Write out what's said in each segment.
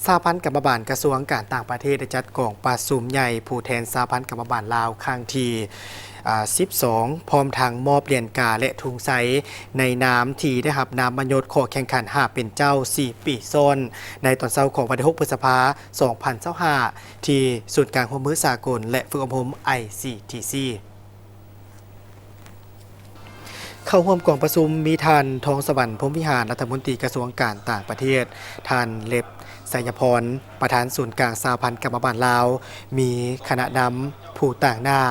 ສະຫະພັນກຳມະບານກະຊວງການຕ່າງປະເທດ ໄດ້ຈັດກອງປະຊຸມໃຫຍ່ຜູ້ແທນສະຫະພັນກຳມະບານລາວ ຄັ້ງທີ ອາ ສິບສອງ ພ້ອມທັງມອບຫຼຽນກາ ແລະ ທຸງໄຊ ໃນນາມທີ່ໄດ້ຮັບນາມມະຍົດ ຂໍແຂ່ງຂັນຫ້າເປັນເຈົ້າ ສີ່ປີຊ້ອນ ໃນຕອນເຊົ້າຂອງວັນທີ ຫົກ ພຶດສະພາ ສອງພັນຊາວຫ້າ ທີ່ສູນກາງຮ່ວມມືສາກົນ ແລະ ຝຶກອົບຮົມ ໄອຊີທີຊີ. ເຂົ້າຮ່ວມກອງປະຊຸມມີທ່ານ ທອງສະຫວັນ ພົມວິຫານ ລັດຖະມົນຕີກະຊວງການຕ່າງປະເທດ, ທ່ານ ເລັບ ໄຊຍະພອນ ປະທານສູນກາງສະຫະພັນກຳມະບານລາວ, ມີຄະນະນຳຜູ້ຕາງໜ້າ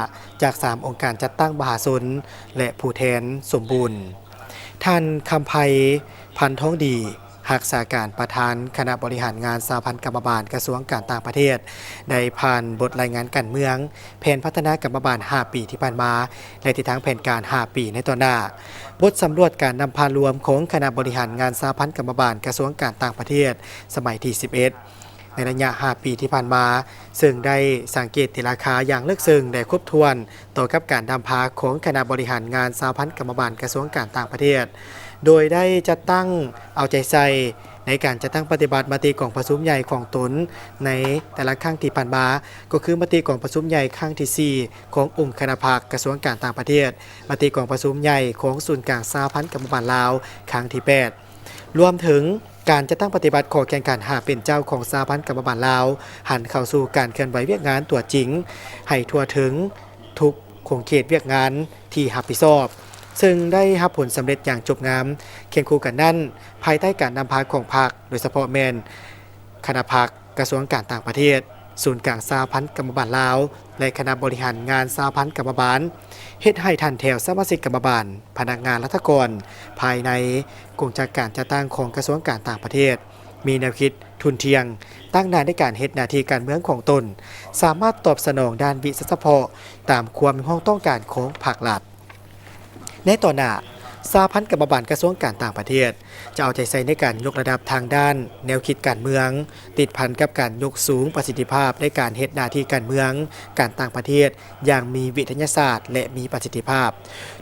ຈາກສາມອົງການຈັດຕັ້ງມະຫາຊົນ ແລະ ຜູ້ແທນສົມບູນ, ທ່ານ ຄຳໄພ ພັນທອງດີ ຮັກສາການປະທານຄະນະບໍລິຫານງານສະຫະພັນກຳມະບານກະຊວງການຕ່າງປະເທດ ໄດ້ຜ່ານບົດລາຍງານການເມືອງ, ແຜນພັດທະນາກຳມະບານຫ້າປີທີ່ຜ່ານມາ ແລະ ທິດທາງແຜນການຫ້າປີໃນຕໍ່ໜ້າ, ບົດສຳຫຼວດການນຳພາລວມຂອງຄະນະບໍລິຫານງານສະຫະພັນກຳມະບານກະຊວງການຕ່າງປະເທດ ສະໄໝທີສິບເອັດ ໃນໄລຍະຫ້າປີທີ່ຜ່ານມາ, ເຊິ່ງໄດ້ສັງເກດຕີລາຄາຢ່າງເລິກເຊິ່ງ ແລະ ຄົບຖ້ວນ ຕໍ່ກັບການນຳພາຂອງຄະນະບໍລິຫານງານສະຫະພັນກຳມະບານກະຊວງການຕ່າງປະເທດ, ໂດຍໄດ້ຈັດຕັ້ງເອົາໃຈໃສ່ໃນການຈັດຕັ້ງປະຕິບັດມະຕິກອງປະຊຸມໃຫຍ່ຂອງຕົນໃນແຕ່ລະຄັ້ງທີ່ຜ່ານມາ, ກໍຄືມະຕິກອງປະຊຸມໃຫຍ່ຄັ້ງທີສີ່ ຂອງອົງຄະນະພັກກະຊວງການຕ່າງປະເທດ, ມະຕິກອງປະຊຸມໃຫຍ່ຂອງສູນກາງສະຫະພັນກຳມະບານລາວ ຄັ້ງທີແປດ. ລວມເຖິງການຈັດຕັ້ງປະຕິບັດຂໍ້ແຂ່ງຂັນຫ້າເປັນເຈົ້າຂອງສະຫະພັນກຳມະບານລາວ ຫັນເຂົ້າສູ່ການເຄື່ອນໄຫວວຽກງານຕົວຈິງ ໃຫ້ທົ່ວເຖິງທຸກຂົງເຂດວຽກງານທີ່ຮັບຜິດຊອບ, ເຊິ່ງໄດ້ຮັບຜົນສຳເລັດຢ່າງຈົບງາມ. ຄຽງຄູ່ກັນນັ້ນ, ພາຍໃຕ້ການນຳພາຂອງພັກ, ໂດຍສະເພາະແມ່ນຄະນະພັກ ກະຊວງການຕ່າງປະເທດ, ສູນກາງສະຫະພັນກຳມະບານລາວ ແລະ ຄະນະບໍລິຫານງານສະຫະພັນກຳມະບານ, ເຮັດໃຫ້ຖັນແຖວສະມາຊິກກຳມະບານ, ພະນັກງານລັດຖະກອນ ພາຍໃນກົງຈັກການຈັດຕັ້ງຂອງກະຊວງການຕ່າງປະເທດ ມີແນວຄິດທຸ່ນທ່ຽງ, ຕັ້ງໜ້າໃນການເຮັດໜ້າທີ່ການເມືອງຂອງຕົນ, ສາມາດຕອບສະໜອງດ້ານວິຊາສະເພາະຕາມຄວາມຮຽກຮ້ອງຕ້ອງການຂອງພາກລັດ. ໃນຕໍ່ໜ້າ, ສະຫະພັນກຳມະບານກະຊວງການຕ່າງປະເທດ ຈະເອົາໃຈໃສ່ໃນການຍົກລະດັບທາງດ້ານແນວຄິດການເມືອງ, ຕິດພັນກັບການຍົກສູງປະສິດທິພາບໃນການເຮັດໜ້າທີ່ການເມືອງ, ການຕ່າງປະເທດຢ່າງມີວິທະຍາສາດ ແລະ ມີປະສິດທິພາບ,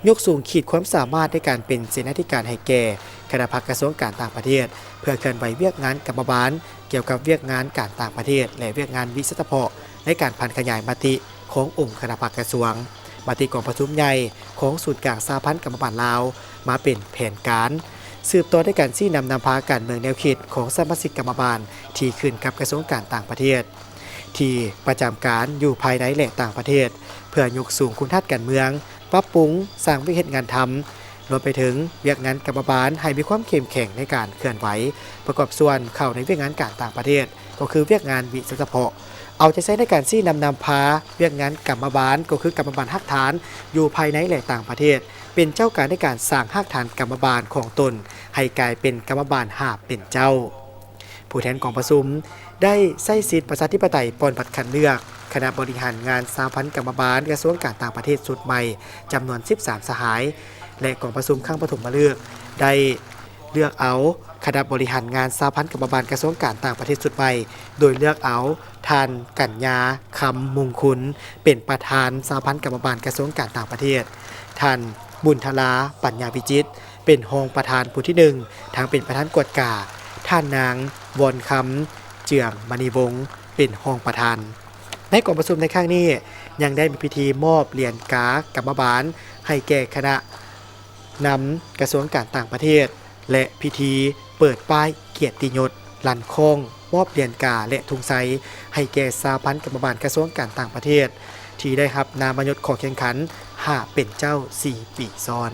ຍົກສູງຂີດຄວາມສາມາດໃນການເປັນເສນາທິການໃຫ້ແກ່ຄະນະພັກກະຊວງການຕ່າງປະເທດ ເພື່ອເຄື່ອນໄຫວວຽກງານກຳມະບານ ກ່ຽວກັບວຽກງານການຕ່າງປະເທດ ແລະ ວຽກງານວິຊາສະເພາະ ໃນການຜັນຂະຫຍາຍມະຕິຂອງອົງຄະນະພັກກະຊວງ, ມະຕິກອງປະຊຸມໃຫຍ່ຂອງສູນກາງສະຫະພັນກຳມະບານລາວ ມາເປັນແຜນການ, ສືບຕໍ່ໃນການຊີ້ນຳນຳພາການເມືອງແນວຄິດຂອງສະມາຊິກກຳມະບານທີ່ຂຶ້ນກັບກະຊວງການຕ່າງປະເທດ ທີ່ປະຈຳການຢູ່ພາຍໃນ ແລະ ຕ່າງປະເທດ ເພື່ອຍົກສູງຄຸນທັດການເມືອງ, ປັບປຸງສ້າງວຽກເຮັດງານທຳ, ລວມໄປເຖິງວຽກງານກຳມະບານໃຫ້ມີຄວາມເຂັ້ມແຂງໃນການເຄື່ອນໄຫວ ປະກອບສ່ວນເຂົ້າໃນວຽກງານການຕ່າງປະເທດ, ກໍຄືວຽກງານວິຊາສະເພາະ. ເອົາໃຈໃສ່ໃນການຊີ້ນຳນຳພາວຽກງານກຳມະບານ, ກໍຄືກຳມະບານຮາກຖານ ຢູ່ພາຍໃນ ແລະ ຕ່າງປະເທດ, ເປັນເຈົ້າການໃນການສ້າງຮາກຖານກຳມະບານຂອງຕົນ ໃຫ້ກາຍເປັນກຳມະບານຫ້າເປັນເຈົ້າ. ຜູ້ແທນກອງປະຊຸມໄດ້ໃຊ້ສິດປະຊາທິປະໄຕປ່ອນບັດຄັດເລືອກຄະນະບໍລິຫານງານສະຫະພັນກຳມະບານກະຊວງການຕ່າງປະເທດຊຸດໃໝ່ ຈຳນວນສິບສາມສະຫາຍ ແລະ ກອງປະຊຸມຄັ້ງປະຖົມມະລຶກໄດ້ເລືອກເອົາຄະນະບໍລິຫານງານສະຫະພັນກຳມະບານກະຊວງການຕ່າງປະເທດຊຸດໃໝ່ ໂດຍເລືອກເອົາທ່ານ ກັນຍາ ຄຳມຸງຄຸນ ເປັນປະທານສະຫະພັນກຳມະບານກະຊວງການຕ່າງປະເທດ, ທ່ານ ບຸນທະລາ ປັນຍາວິຈິດ ເປັນຮອງປະທານຜູ້ທີໜຶ່ງ ທັງເປັນປະທານກວດກາ, ທ່ານນາງ ວອນຄຳ ເຈືອງມະນີວົງ ເປັນຮອງປະທານ. ໃນກອງປະຊຸມໃນຄັ້ງນີ້ ຍັງໄດ້ມີພິທີມອບຫຼຽນກາກຳມະບານໃຫ້ແກ່ຄະນະນຳກະຊວງການຕ່າງປະເທດ ແລະ ພິທີເປີດປ້າຍກຽດຕິຍົດ, ລັນຄ້ອງ, ມອບຫຼຽນກາ ແລະ ທຸງໄຊ ໃຫ້ແກ່ສະຫະພັນກຳມະບານກະຊວງການຕ່າງປະເທດ ທີ່ໄດ້ຮັບນາມມະຍົດຂໍແຂ່ງຂັນຫ້າເປັນເຈົ້າສີ່ປີຊ້ອນ.